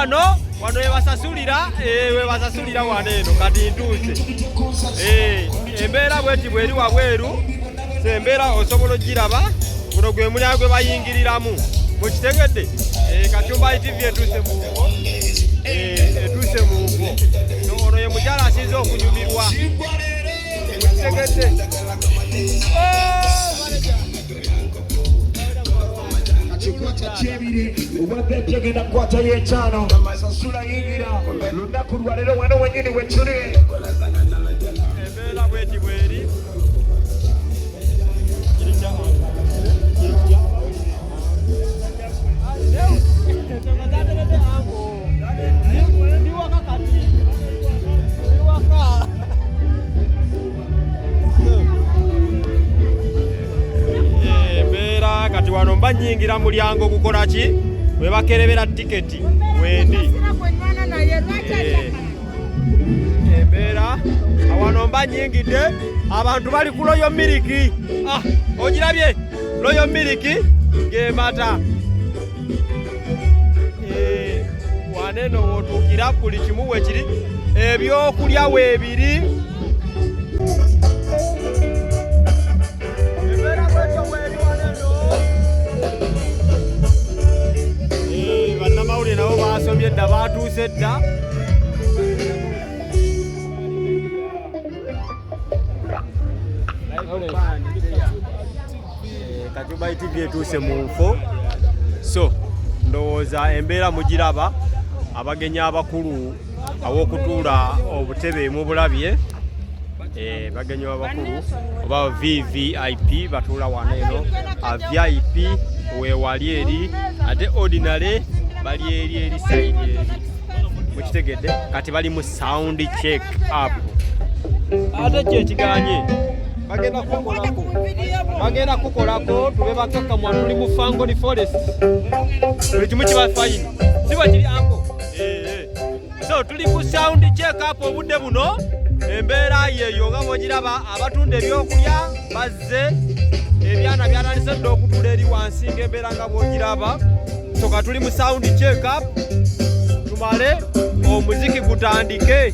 wano, wano webasasulira, webasasulira wano eno. Kati ntuuse. Embeera bweti bweri wabweru. So embeera osobola ogiraba, guno gwe mulyango gwe bayingiriramu, mukitegedde? Katumba TV etuuse mu nfo, etuuse mu nfo. So ono ye mukyala asinze okunyumirwa, mukitegedde? Oh, manager. Kikwata kyebiri obadde tegenda kukwatayo etaano, sasula, yingira. Lunaku lwaleero wano wenyini wetuli. Embeera bweti bweri. Ndi waka kati, ndi waka. Embeera kati wano mba nyingira mulyango gukola ki we bakerebera tiketi wendi. Embeera awano mba nyingidde, abantu bali ku Royal Milk. Ah, ogirabye Royal Milk gemata. Waneno wotuukira buli kimu wekiri, ebyokulya weebiri. Embeera bwetyo bweri waneno. Bannamawulire nabo basomye dda, batuuse dda. Kajubai TV etuuse mu nfo. So ndowooza embeera mugiraba, abagenyi abakulu aw'okutuula obutebe mubulabye. Bagenyi abakulu oba VVIP batuula wano eno. A VIP wewali eri, ate ordinary bali eri eri side eri, mukitegedde? Kati bali mu sound check up, ate ki ekiganye bagenda kukolako, bagenda kukolako. Tube bakakkamwa, tuli mu Fangoni Forest, buli kimu kiba fine, si bwe kiri, uncle? So tuli ku sound check up obudde buno. Embeera yeeyo nga bwogiraba, abatunda ebyokulya bazze, ebyana byatandise dda okutuula eri wansi ng'embeera nga bwogiraba. So ka tuli mu sound check up, tumale omuziki gutandike.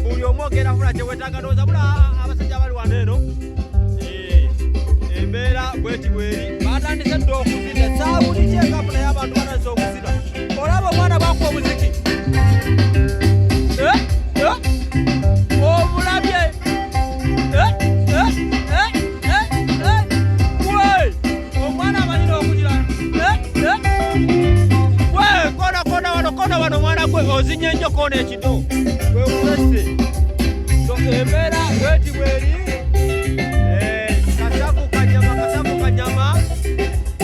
Buli omu ogenda kufuna kyewetaaga. Ndowooza bula abasajja bali wano eno. Embeera bweti bweri, batandise dda okuzina sound check up, naye abantu batandise okuzina. Olaba omwana bwakuba omuziki. Eh, eh, omulabye? Eh, eh, eh, eh, eh. We, omwana amanyire okugira. Eh, eh. We, kona, kona wano, kona wano, mwana gwe ozinye nnyo, kona ekito wekulese. So embeera bweti bweri. Kasavu kanyama, kasavu kanyama,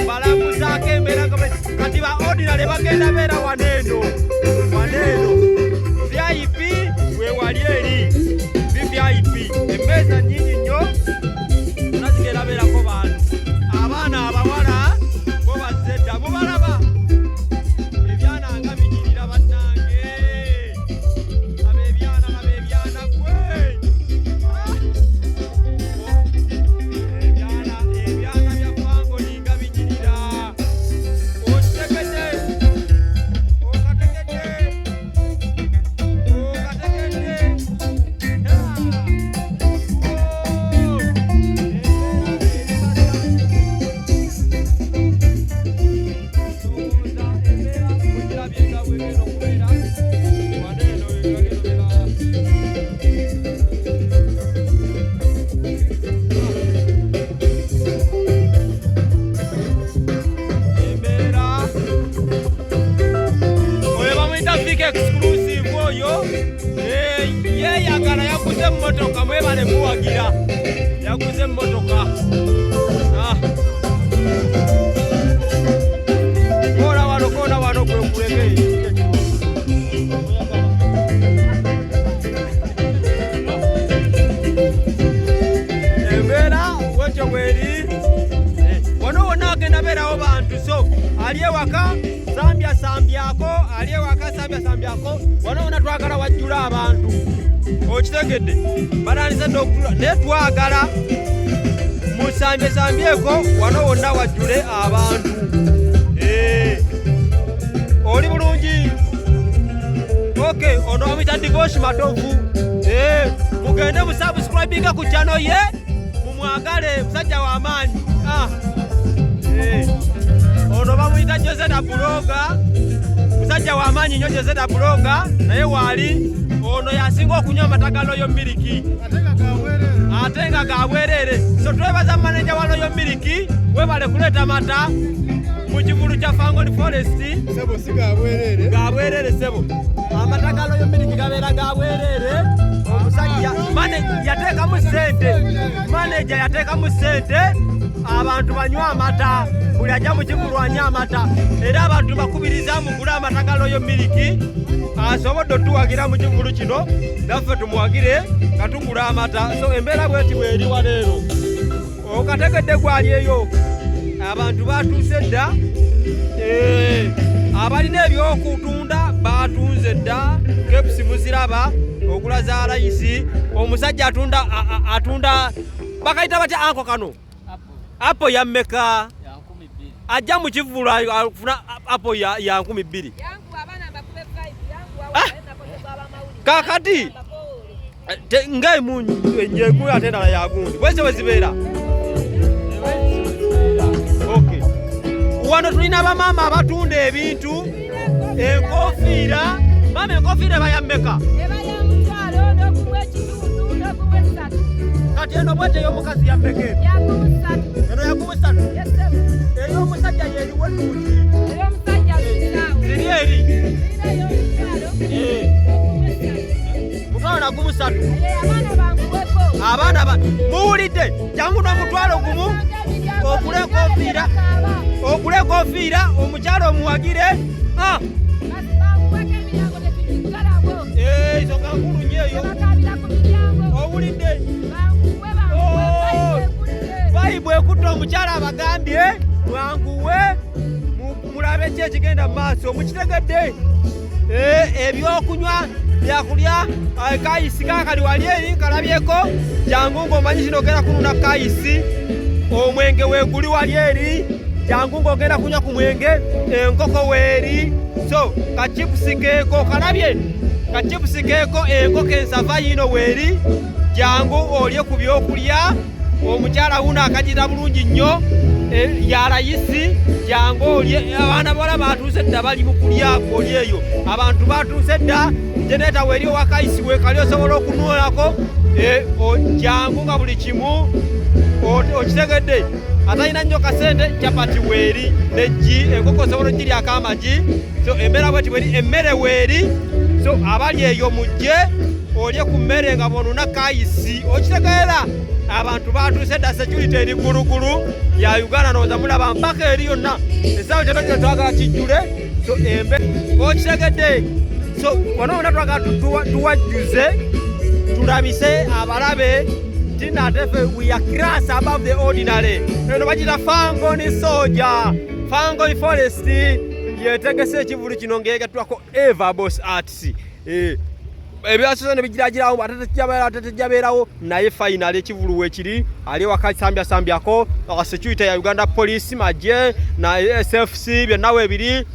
balamuzaako embeera nga kati ba ordinary bagenda beera wano eno, wano eno. VIP wewali eri VVIP, emmeeza nnyingi nnyo zonna zigenda beerako bantu. Abaana abawala bo bazze dda, mubalaba, ebyana nga binyirira bannange. Laba ebyana, laba ebyana gwe. Ah! Ebyana, ebyana bya Fangoni nga binyirira. Okitegedde? Okategedde? Okategedde? Ah! Oh! Ndowooza embeera mugirabye nga bwegenda okubeera wano eno, wegenda obeera. Embeera oyo bamuyita Vic Exclusive oyo. Yeeyagala, yaguze emmotoka, mwebale muwagira, yaguze emmotoka. Ah. Kola wano, kola wano gwe kuleke. Embeera wetyo bweri. Wano wonna agenda beerawo bantu. So ali ewaka sambya sambyako, ali ewaka sambya sambyako. Wano wonna twagala wajjula abantu, okitegedde? Batandise dda okutula, naye twagala musambye sambyeko wano wonna wajjule abantu. Oli bulungi? Ok, ono bamuyita Divoshi Matovu. Eh, mugende musubscribinga ku channel ye mumwagale, musajja wa maanyi. Ah. Eh. Ono bamuyita Joseta Buloga, musajja wa maanyi nnyo Joseta Buloga, naye waali ono yasinga okunywa amata ga Royal Milk ate nga ga bwereere. So twebaza maneja wa Royal Milk, webale kuleeta mata mu kivulu kya Fangone Forest. Sebo, si ga bwereere. Ga bwereere sebo, amata ga Royal Milk gabeera ga bwereere. Omusajja mane yateekamu ssente, maneja yateekamu ssente abantu banywe amata, buli ajja mu kivulu anywe amata, era abantu bakubiriza mugule amata ga Royal Milk. Asobodde otuwagira mu kivulu kino, naffe tumuwagire nga tugula amata. So embeera bweti bweri waleero, okategedde gwali eyo abantu batuuse dda. Eh, abalina ebyokutunda batunze dda, kepusi muziraba, ogula za layisi. Omusajja atunda atunda bakayita batya anko kano? Apo ya mmeka? Ajja mu kivulu afuna apo ya 2000. Ah! Kakati nga emu ate endala yagundi bweze bwe zibeera. Okay. Wano tulina bamaama abatunda ebintu, enkofiira. Maama, enkofiira eba ya mmeka? Eba ya 5 n'ogumu ekitundu n'ogumu 3. Kati eno bwete ey'omukazi ya mmeka eno? Yagumu 3. Eno yagumu 3? Yes ssebo. Ey'omusajja yeriwo ennungi? Ey'omusajja ziraawo. Ziri eri? Zirina ey'omutwalo n'ogumu 3. 53. Ye abaana banguweko. Abaana ba muwulidde, jangu n'1,000 ogule enkofiira, ogule enkofiira omukyalo omuwagire. Ah, Banguweko, emiryango tetugiggalawo. Eh, ensonga nkulu nnyo eyo. Tebakaabira ku miryango. Owulidde? Banguwe, banguwe. Oh. Bayibuli. Vibe ekutte, omukyala abagambye mwanguwe mulabe ki ekigenda mu maaso, mukitegedde. Eh, ebyokunywa, byakulya, kayisi kakali wali eri nkalabyeko, jangu ng'omanyi kino ogenda kununa kayisi. Omwenge weeguli wali eri, jangu ng'ogenda kunywa ku mwenge. Enkoko weeri, so kachipusi keeko kalabye, kachipusi keeko, enkoko ensava yiino weeri, jangu olye ku byokulya. Omukyala wuno akagira bulungi nnyo, ya layisi, jangu olye. Abaana bawala batuuse dda, bali mu kulya oli eyo, abantu batuuse dda. Generator weeri, owakayisi weekali, osobola okunwolako. Jangu nga buli kimu okitegedde. Atalina nnyo kasente, capati weeri neggi, enkoko osobola ogiryako amagi. So embeera bweti bweri, emmere weeri, so abali eyo mujje olye ku mmere nga bwonuna kayisi, okitegeera. Abantu batuuse dda, security eri gulugulu ya Uganda, ndowooza mulaba mpaka eri yonna, essaawa kyonna kino twagala kijjule. So embe okitegedde, so wano wonna twagala tuwajjuze, tulabise abalabe nti ate ffe we are class above the ordinary. Eno bagita Fangone Soldier, Fangone Forest yetegese ekivulu kino ng'egattwako Eva Boss Arts. Eh, ebyasoose ne bigiragirawo ate tekyabeerawo, ate tekyabeerawo, naye final ekivulu weekiri ali wakasambyako security ya Uganda Police, magye na SFC byonna weebiri.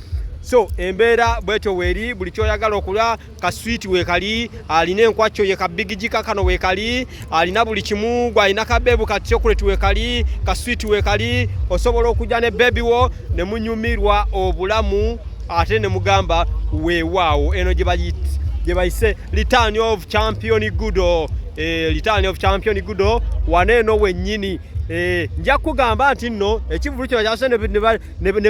So embeera bwetyo weeri, buli kyoyagala okulya, kaswiti weekali, alina enkwakyo ye kabigigi kakano weekali, alina buli kimu, gwalina kabeebu ka chocolate weekali, kaswiti weekali, osobola okujja ne baby wo ne munyumirwa obulamu ate ne mugamba weewaawo. Eno gye bayise Return of Champion Gudo, Return of Champion Gudo wano eno wennyini. Eh, nja kugamba nti nno ekivulu kino kyasose ne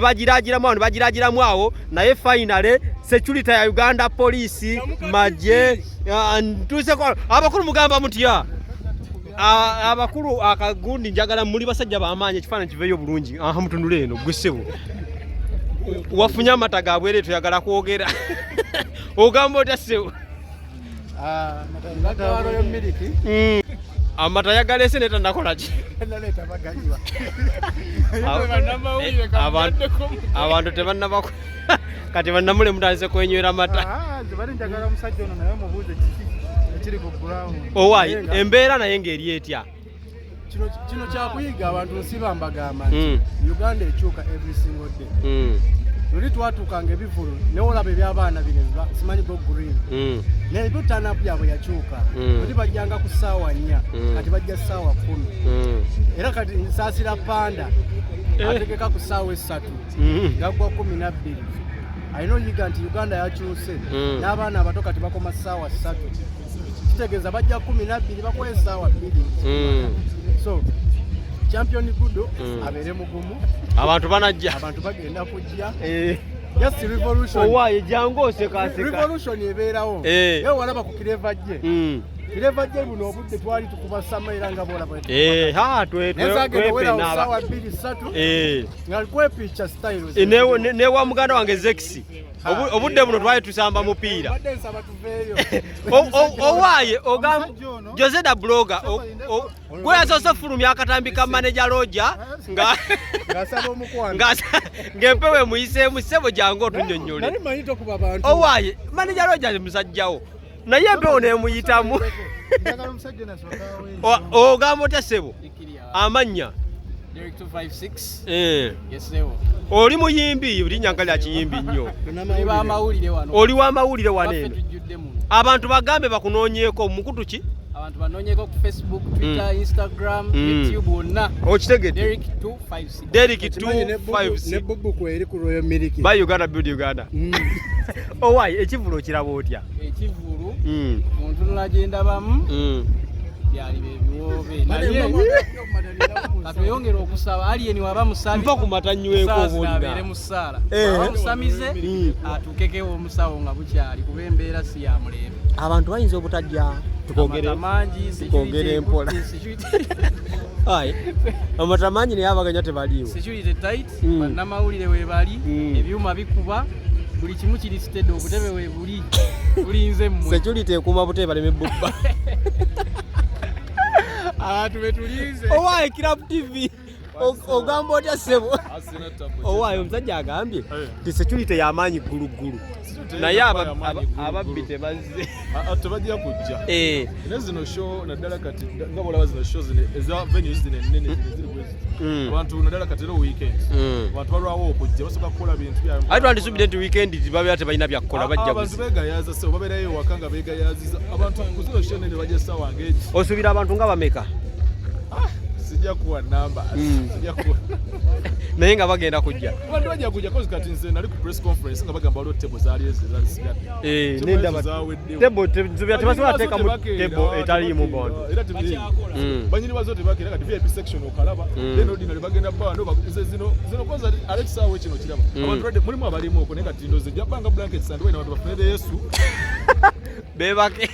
bagiragiramu awo, ne bagiragiramu awo, naye finally security ya Uganda Police, magye. Ah, ntuuseko abakulu, mugamba mutya? Ah, abakulu akagundi njagala muli basajja b'amaanyi, ekifaananyi kiveeyo bulungi. Aha, mutunule eno. Gwe ssebo wafunye amata ga bwereere, tuyagala kwogera, ogamba otya ssebo? Royal Milk. Amata yagalese ne tanakola ki? Naleeta baganywa. Abantu tebannaba kati bannamule mutandise kwenywera mata. Ah, nze bali njagala omusajja ono naye mubuuze kiki ekiri ku ground. Owaayi Naye nga embeera naye ng'eri etya? Kino kyakuyiga abantu, nsiba mbagamba nti Uganda ekyuka every single day. Luli twatuukanga ebivulu newolaba ebyabaana bino simanyi go green. Nebyo turn-up byabwe yakyuka. Luli bajjanga ku ssaawa 4, kati bajja ssaawa 10. Era kati nsaasira panda ategeka ku ssaawa 3 gaggwa 12. Alina oyiga nti Uganda yakyuse, n'abaana abato kati bakoma ssaawa 3, kitegeeza bajja 12, bakuwa essaawa 2. So Champion Gudo abeere mugumu. Abantu banajja. Abantu bagenda kujja. Just revolution. Owaaye jangu osekaseka. Revolution ebeerawo. Naye walaba ku Clever J. Clever J buno obudde twali tukuba sama era nga bwolaba. Ha, Naye zagenda owerawo twepena ssaawa 2 3 nga kwepicha style. Newa muganda wange Zexi. Obudde buno twali tusamba mupiira. Badde nsaba tuveeyo. Owaaye ogamba Omusajja ono- Jose da blogger gwe yasoose fulumya akatambi ka manager Roger nga ng'asaba omukwano. Ng'empewo emuyiseemu. Ssebo jangu otunnyonnyole. Nali manyi tokuba bantu. Owaaye manager Roger musajjawo naye empewo n'emuyitamu. Njagala omusajja ono asooke awe. Ogamba otya ssebo? Amannya? Derek 256. Yes, sebo. Oli muyimbi, linnya nga lya kiyimbi nnyo. Tuli b'amawulire wano. Oli w'amawulire wano Baffe eno. tujjudde muno. Abantu bagambe bakunoonyeeko mukutu ki? Abantu banoonyeko ku Facebook, Twitter, Instagram, YouTube wonna. Okitegedde? Derek 256. Derek Okimanyi ne 256. bubu kweri ku Royal Milk. Buy Uganda, build Uganda. Owaaye ekivvulu okiraba otya? Ekivvulu mu ntunula gye ndabamu byali bye biwoobe. Naye katweyongere okusaba Alien waba musabi. Mpa ku mata nyweko Essaawa oba zino olina. abeere mu ssaala. Aba musamize atuukeko ew'omusawo nga bukyali kuba embeera si ya mulembe. Abantu bayinza obutajja. Tukongere Amata mangi, security tukongere mpola. security Aye. Amata mangi naye abaganya tebaliiwo. Security tight, bannamawulire weebali, ebyuma bikuba, buli kimu kiri steady, obutebe weebuli, bulinze mmwe. Security ekuuma butebe baleme bubba. Abantu betulinze. Owaaye Club TV. Ogamba otya ssebo? Owaaye omusajja agambye nti security y'amaanyi gguluggulu. Naye ababbi tebazze. Tebajja kujja. Naye zino show naddala kati nga bwolaba zino show zino eza venues zino ennene zino ziri bwe ziti. Abantu naddala kati era weekend abantu balwawo okujja, basooka kukola bintu byabwe. Ate twandisuubidde nti weekend babeera tebalina byakukola, bajja Abantu buzi. beegayaza ssebo, babeerayo ewaka nga beegayaziza. Abantu ku zino show ennene bajja essaawa ng'egi. Osuubira abantu nga bameka? Sijja kuwa namba. Sijja kuwa. Naye nga bagenda kujja. Abantu bajja kujja 'cause kati nze nali ku press conference nga bagamba waliwo table zaali ezo ezazisigadde. Eh, Table nendaba ezo zaweddewo. table nzubira tebasobola Banyini teekamu bazo tebakeera, table etaliimu tebakeera. bantu. Era banyini bazo tebakeera. Kati VIP section okalaba, then ordinary bagenda bba nze zino kwanza Alex awe kino kiraba. Abantu badde mulimu abalimu okwo, naye kati ndoze ejja bbanga blankets and wine, abantu bafune leesu. Beebake.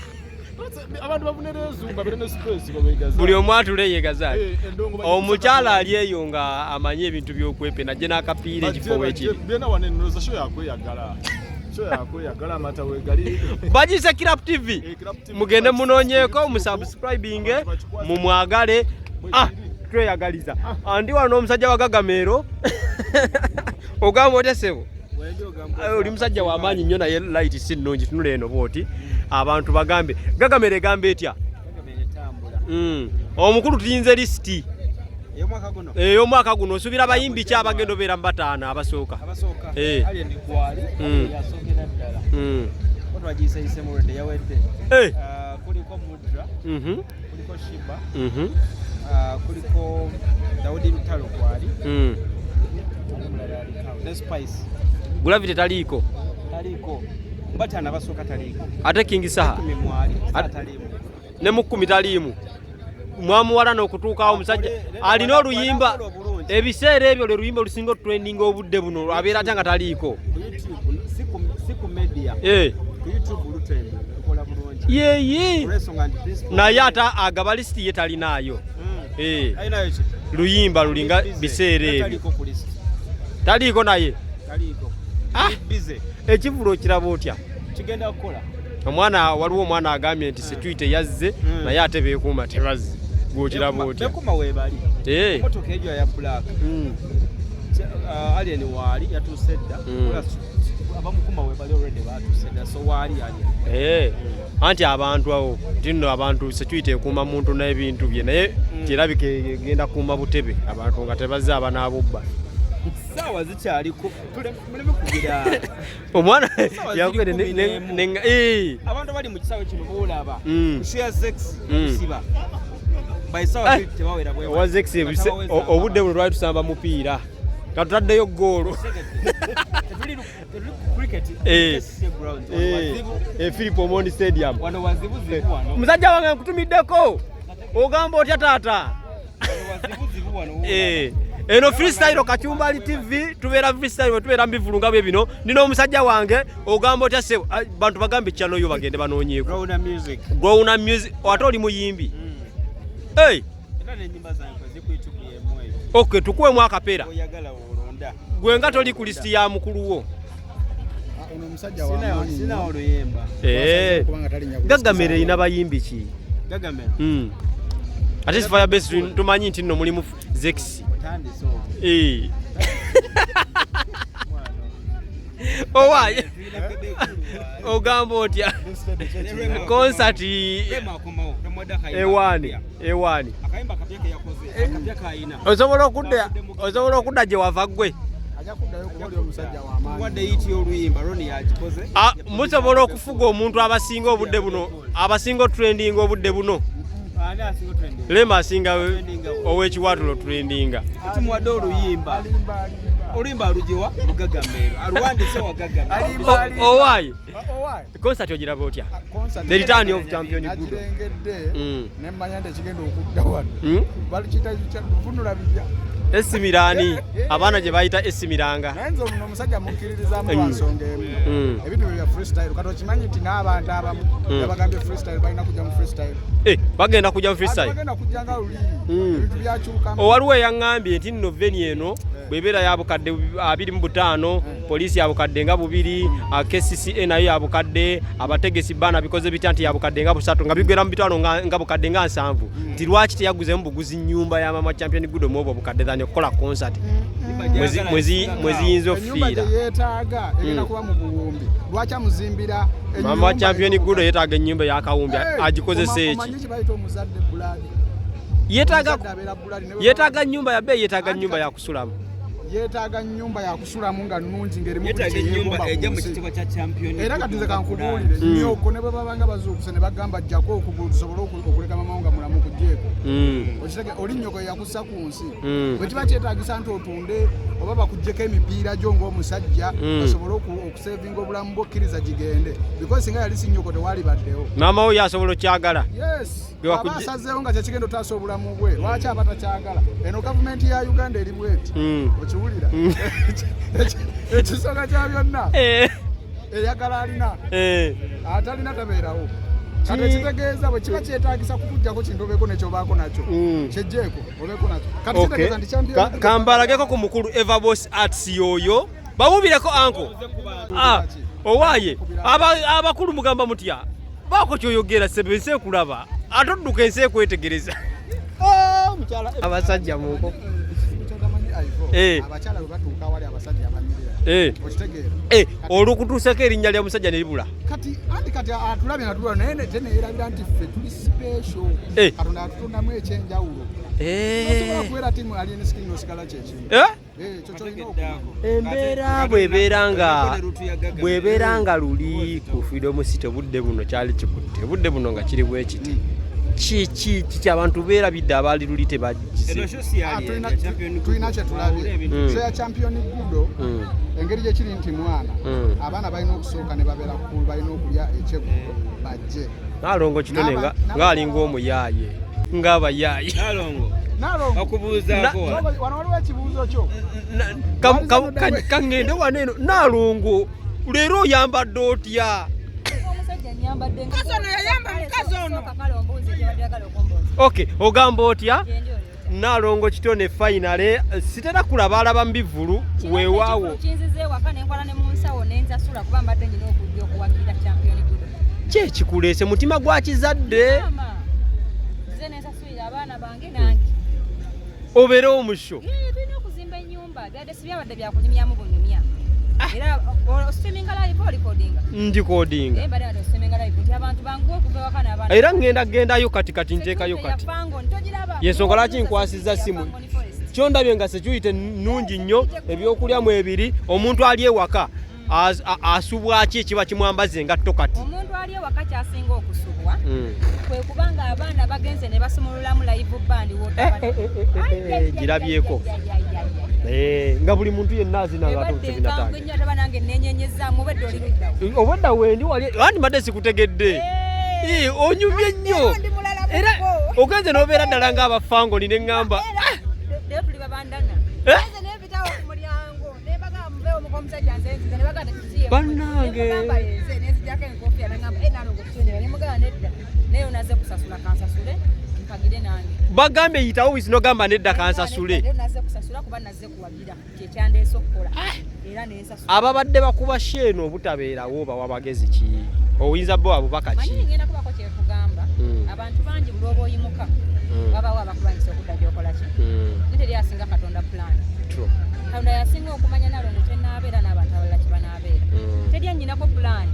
Abantu bafune leesu babeere ne space babeegaza. Buli omu atule yeegazaali. Endongo Omukyala ali eyo nga amanyi ebintu by'okwepena ajje n'akapiira ekifo weekiri. Byonna wano ennooza show yakweyagala. Show yakweyagala, amata weegali. Bagiyise Club TV. Club TV. Mugende munoonyeeko, musubscribinge, mumwagale. Ah, tweyagaliza. Andi wano n'omusajja wa Gagameero. Ogamba otya ssebo? Oli musajja w'amaanyi nnyo naye light si nnungi, tunula eno bw'oti. Abantu bagambe Gagamero egamba etya? Omukulu tuyinze lisiti Ey'omwaka guno? Ey'omwaka guno. Osuubira abayimbi ki abagenda obeera mu bataano abasooka? Abasooka? Alien gwali yasookera ddala. Ko twagiyisayise mu lwedde yawedde. Ah, kuliko Mudra, kuliko Shiba, ah, kuliko Daudi Lutalo kwali, omulala aliko ne Spice. Gravity taliiko? Taliiko bataano abasooka, taliiko. Ate King Saha? 10 mwali, taliimu. Ne mu 10 taliimu. Mwamuwala n'okutuukawo omusajja alina oluyimba ebiseera ebyo, lwe luyimba olusinga otutrendinga obudde buno, abeera atya nga taliiko? Ku YouTube, si ku media. Ku YouTube lutrend lukola bulungi. Yeyi. Olw'ensonga nti principal Naye ate agaba lisiti ye talinaayo. Alinayo ki? Luyimba lulinga Busy. biseera ebyo. Taliiko ku list. Taliiko naye. Taliiko. Ah! Busy. Ekivvulu okiraba otya? Kigenda kukola. Omwana, waliwo omwana agambye nti security yazze naye ate beekuuma tebazze. Gwokiraba otya? Bekuma weebali. Emotoka ejo ya black. Alien waali yatuuse dda. Abamukuma weebali already, batuuse dda, so waali Alien. Anti abantu awo nti nno abantu security ekuuma muntu n'ebintu bye, naye kirabika egenda kuuma butebe, abantu nga tebazze abanaabubba. Saawa zikyaliko, muleme kugira omwana Essaawa ziri yakwere 11. eh. Abantu bali mu kisaawe kino boolaba show Zex kusiba by Eh. sawa tebawera bwe Owa Zex obudde buno twali tusamba mupiira nga tutaddeyo goolo. Tetuli ku cricket. KCCA grounds wano wazibu. Philip Omondi Stadium. Wano wazibu zibu wano. Musajja wange, nkutumiddeko, ogamba otya taata? Wano wazibu zibu wano. Eno Freestyle Kachumbali TV, tubeera freestyle bwe tubeera mu bivulu nga bwe bino. Nina omusajja wange, ogamba otya se? Bantu bagambe channel yo bagende banoonyeeko. Growna Music. Growna Music, ate oli muyimbi? Hey, Era n'ennyimba zange kwezi ku YouTube y'emu eyo. Okay, tukuwemu akapeera. Oyagala olonda. Gwe nga toli ku lisiti ya mukulu wo. Ono omusajja wa maanyi. Sina oluyimba. Kubanga talinnya ku Gagamere erina bayimbi ki? Gagamera. Ate si Firebase, tumanyi nti nno mulimu Zex. Otandise olwo. Owaye, ogamba otya concert? Rema akomawo, tomuwadde akayimba Ewaani? akapya. Ewaani? Akayimba akapya ke yakoze, akapya kayina. Osobola okudda gye wava ggwe? Ajja kuddayo kuba oli omusajja wa maanyi. Wadde hit y'oluyimba Roni yagikoze. Ah, musobola okufuga omuntu abasinga obudde buno, abasinga otrendinga obudde buno? Ani asinga trending? Lema asinga ow'ekiwaatulo trendinga. Tumuwadde oluyimba. Oluyimba alugiwa Mugagameero. Aluwandiise wa Gagamero. Owaaye, Owaaye. concert ogiraba otya? Concert The return of Champion Gudo. Nagirengedde nemmanya nti ekigenda okudda wano balukiyita vunula bijja. Esimirani abaana gye bayita esimiranga. Naye nze ono omusajja mukkiririzaamu lwa nsonga emu. Ebintu bye bya freestyle, kati okimanyi nti n'abantu abamu yabagambye freestyle, balina kujja mu freestyle. Eh, bagenda kujja mu freestyle. Bagenda kujja nga luli ebintu byakyukamu. Owaliwo eyaŋŋambye nti nno venue eno bw'ebeera ya bukadde 25, poliisi ya bukadde nga 2, KCCA nayo ya bukadde, abategesi baana bikoze bitya nti ya bukadde nga 3, nga bigwera mu bitwalo nga bukadde nga 70, nti lwaki teyaguzemu buguzi nnyumba ya mama Champion Gudo mu obwo bukadde than okukola concert mweziyinza Ennyumba okufiira? gye yeetaaga egenda kuba mu buwumbi, lwaki amuzimbira? Mama wa Champion Gudo yeetaaga ennyumba ey'akawumbi, agikozesa eki? Omanyi kibayita omuzadde blood. Yeetaaga Omuzadde abeera blood ne bwe yeetaaga nnyumba ya bbeeyi, yeetaaga nnyumba ya kusulamu. Yeetaaga nnyumba yakusulamu nga nnungi, ng'erimu buli Yeetaaga kye ennyumba yeegomba ejja ku mu nsi. kitiibwa kya Champion. Era kati nze kankubuulire, nnyoko ne bwe babanga bazuukuse ne bagamba jjako okugulu tusobole okuleka mamawo nga mulamu, kugyeko. Okitege oli nnyoko yeyakussa ku nsi. Bwe kiba kyetaagisa nti otunde oba bakuggyeko emipiira gyo ng'omusajja basobole okusevinga obulamu bwo, kkiriza gigende, because singa yali si nnyoko tewali baddewo. Maama wo yasobola okyagala. Yes. Gwe Aba asazeewo nga kyekigenda otaasa obulamu bwe, lwaki aba takyagala? Eno gavumenti ya Uganda eri bweti. Okiwulira? Ekisooka kya byonna, eyagala alina, atalina tabeerawo. Kati ekitegeeza bwe kiba kyetaagisa kukugjako kintu obeeko nekyobaako nakyo, kyejjeeko obeeko nakyo. Kati kitegeeza nti Champion Kambalageko ku mukulu Everbos Arts yoyo, bawubireko anko. Ah, owaaye, abakulu mugamba mutya? Baako kyoyogera sebe, ensi ekulaba, ate odduka, ensi ekwetegereza. Ah, mukyala, abasajja mu nkoko. Kyotamanyi, Ivo, abakyala bwe batuuka awali abasajja abanyirira, okitegeera? Eh, olukutuuseko erinnya lya musajja ne libula. Kati anti kati atulabye nga tulwa naye teneyerabira nti ffe tuli special. Katonda atutondamu ekyenjawulo. Osobola kubeera tiimu Alien Skin nosigala kyekimu. Ekyo kyolina okumanya. Embeera bw'ebeera nga luli ku Freedom City, obudde buno kyali kikutte, obudde buno nga kiri bwe kiti, kiki kiki abantu beerabidde abaali luli tebagize? Eno show si Ah, yali ya Champion Gudo. Tulina kyetulabye. Show ya Champion Gudo, engeri gyekiri nti mwana, abaana balina okusooka ne babeera kukulu, balina okulya ekyeggulo bajje. Naalongo Kitone ng'alinga omuyaaye, ng'abayaaye. Nalongo. Nalongo. Bakubuuzaako wano. Wano waliwo ekibuuzo kyo. Kaŋŋende wano eno. Naalongo, leero oyambadde otya? Omusajja nyambadde. Mukazi ono yayamba mukazi ono. Kale ombuuzi kyebadde oyagala okumbuuza. Okay, ogamba otya? Gyendi, oli otya? Naalongo Kitone, finally sitera kulaba alaba mu bivvulu, weewaawo. Kinzize ewaka nenkola ne mu nsawo nenzasula kuba mbadde nyina okujja okuwagira Champion Gudo. Ki ekikuleese? Mutima gwa kizadde? Maama, nzize nensasulira abaana bange nange. Obeere omusho. Ye, tulina okuzimba ennyumba, byadde si byabadde byakunyumyamu bunyumya. Era ostreaminga live o recordinga? Ndikodinga. Naye mbadde nga ostreaminga live nti abantu banguwe okuva ewaka n'abaana. Era ŋŋenda gendayo kati, kati nteekayo kati. Fangoni togiraba? Yensonga lwaki nkwasizza simu. Fangoni Forest. Kyondabye nga security nnungi nnyo, ebyokulya mwebiri, omuntu ali ewaka asubwa ki ekiba kimwambaza engatto kati? Omuntu ali ewaka kyasinga okusubwa kwe kubanga abaana bagenze ne basumululamu live band. Girabyeko nga buli muntu yenna azina nga ebadde enkambwe nnyo, ate banange nenyenyezaamu. Obedde oli luddawo? Obwedda wendi wali andi mbadde sikutegedde. Onyumye nnyo Ndi mulala era mu bo. Ogenze n'obeera ddala ng'abafangoni ne ŋŋamba. Leero tuli babandana. Eh? Nze nempitawo ku mulyango nembagamba muveewo muka omusajja, nze nziza, ne bagamba tetuziye. Bannange. Nemugamba yenze, nenzijako enkofiira, nagamba e nalongo kusonyiwa, nemugamba nedda, naye onaze kusasula, kansasule mpagire nange. Bagambye yitawo wisi n'ogamba nedda, kansasule. Leero naze kusasula kuba naze kuwagira kyekyandeese okukola era nensasula. Ababadde bakuba sheeno obutabeerawo bawa bagezi ki? Oyinza bo abubaka Manyi ki? Ngenda kubako kyekugamba. Abantu bangi buli lwoba oyimuka wabawo abakulwanyisa okudda gyokola ki. Naye teri asinga Katonda plan. True. Katonda yasinga okumanya nalongo kyenaabeera n'abantu abalala kye banaabeera. Teri anyinako plan.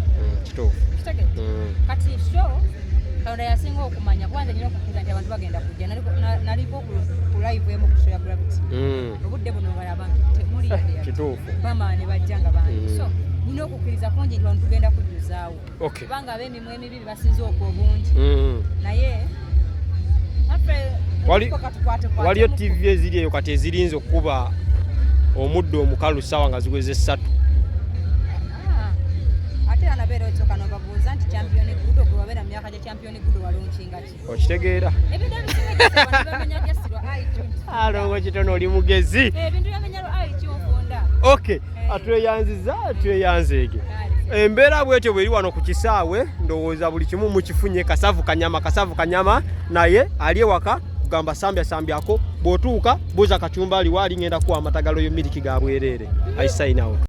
Kituufu. Kitegedde? Kati so Katonda yasinga okumanya, kuba nze nyina okukkiriza nti abantu bagenda kujja. Naliko ku live emu ku show ya Gravity. Obudde buno bala abantu temuli. Kituufu. Bamala ne bajja nga bangi. So nina okukkiriza kungi nti bantu tugenda kujjuzaawo. Kubanga ab'emimwa emibi basinze okwo obungi. Naye naffe katukwate Waliyo TV eziri eyo kati ezirinze okukuba omuddo omukalu ssaawa nga ziweze 3. Ah, ate era nabeera okyoka nobabuuza nti Champion Gudo gwe wabeera mu myaka gya Champion Gudo walaunchinga ki? Okitegeera? Ebintu ebisinga bamenya just lwa IQ. Alongo kitono, oli mugezi. Ebintu byamenya lwa IQ nfunda. Okay, atweyanziza, tweyanzeege. Embeera bwetyo bweri wano ku kisaawe, ndowooza buli kimu mukifunye. Kasavu kanyama, kasavu kanyama, naye ali ewaka kugamba sambya sambyako, bw'otuuka buuza kacumba aliwo ali, ngenda kuwa amatagalo yo miliki ga bwereere. I sign out.